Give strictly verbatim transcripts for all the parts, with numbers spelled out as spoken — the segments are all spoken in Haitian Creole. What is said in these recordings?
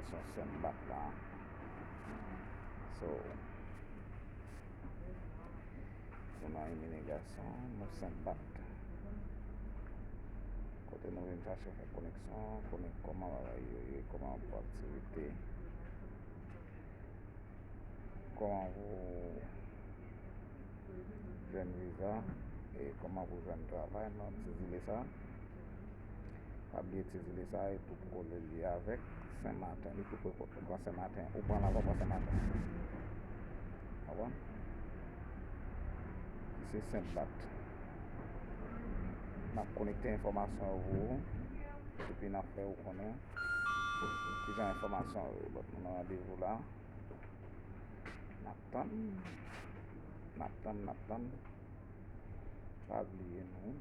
Sent Bat la. So, nou nan Imi Gason, nou Sent Bat. Kote nou vin chache fè koneksyon, konnen kòman bagay yo ye, kòman pou aktivite, kòman pou jwenn viza, e kòman pou jwenn travay nan ti zile sa. Pa bliye ti zile sa e tou poko lye avèk Senmaten. Li tou pre kot ou pran Senmaten, ou pran la, ou pran Senmaten. Konprann? Ki se Sent Bat. N ap konekte enfòmasyon yo pou ou. Epi n ap fè ou konnen kijan enfòmasyon yo ye. But nou nan randevou la. N ap tann. N ap tann, n ap tann. Pa bliye nou.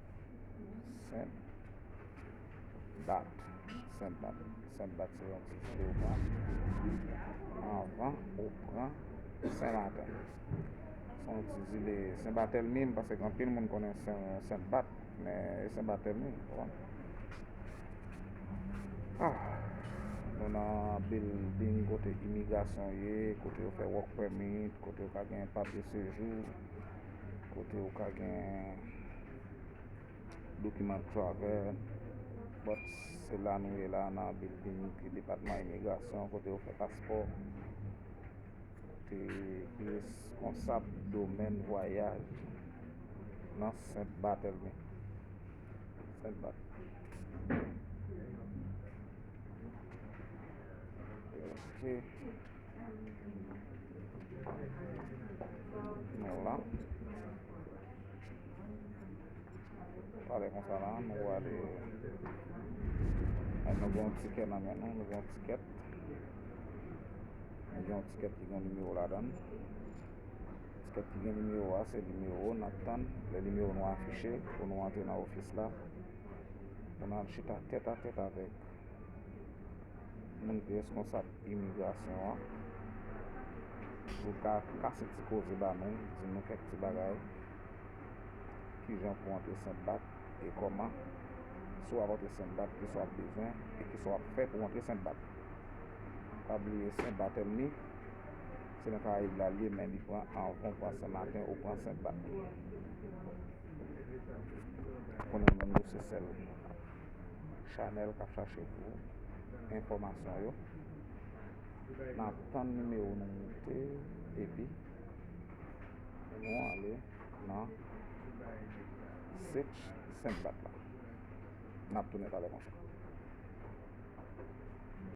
Sent Bat. Sent Bat. Sent Bat se yon ti zile ou pran anvan ou pran Senmaten. Se yon ti zile Senbatèlmi, m panse gen anpil moun konnen Sen, Sent Bat, men e Senbatèlmi, ou konprann? Ah, nou nan building kote imigrasyon ye, kote yo fè work permit, kote yo ka gen papye sejou, kote yo ka gen dokiman travel. But se la nou ye la nan building ki depatman imigrasyon, kote yo fè paspò. Te ki reskonsab domèn vwayaj nan Sent Batèlmi. Sent Bat. Ok. Nou la. Pale konsa la, nou ale. Nou gen yon tikè nan men nou, nou gen yon tikèt. Nou gen yon tikèt ki gen nimewo ladan l. Tikèt ki gen nimewo a, se nimewo n ap tann. Lè nimewo nou afiche, pou nou antre nan ofis la, pou n al chita tèt a tèt avèk moun ki reskonsab imigrasyon an, pou l ka kase ti koze ba nou, di nou kèk ti bagay, kijan pou antre Sent Bat e kòman, si w ap antre Sent Bat, kisa w ap bezwen e kisa w ap fè pou w antre Sent Bat. Pa bliye Sent Batèlmi, se nan Karayib la l ye, men li pran anvan w pran Senmaten, ou pran Sent Bat. Konnen menm nou se sèl chanèl k ap chache pou enfòmasyon yo. N ap tann nimewo nou moute, epi nou ale nan search Sent Bat la. N ap tounen talè, monchè.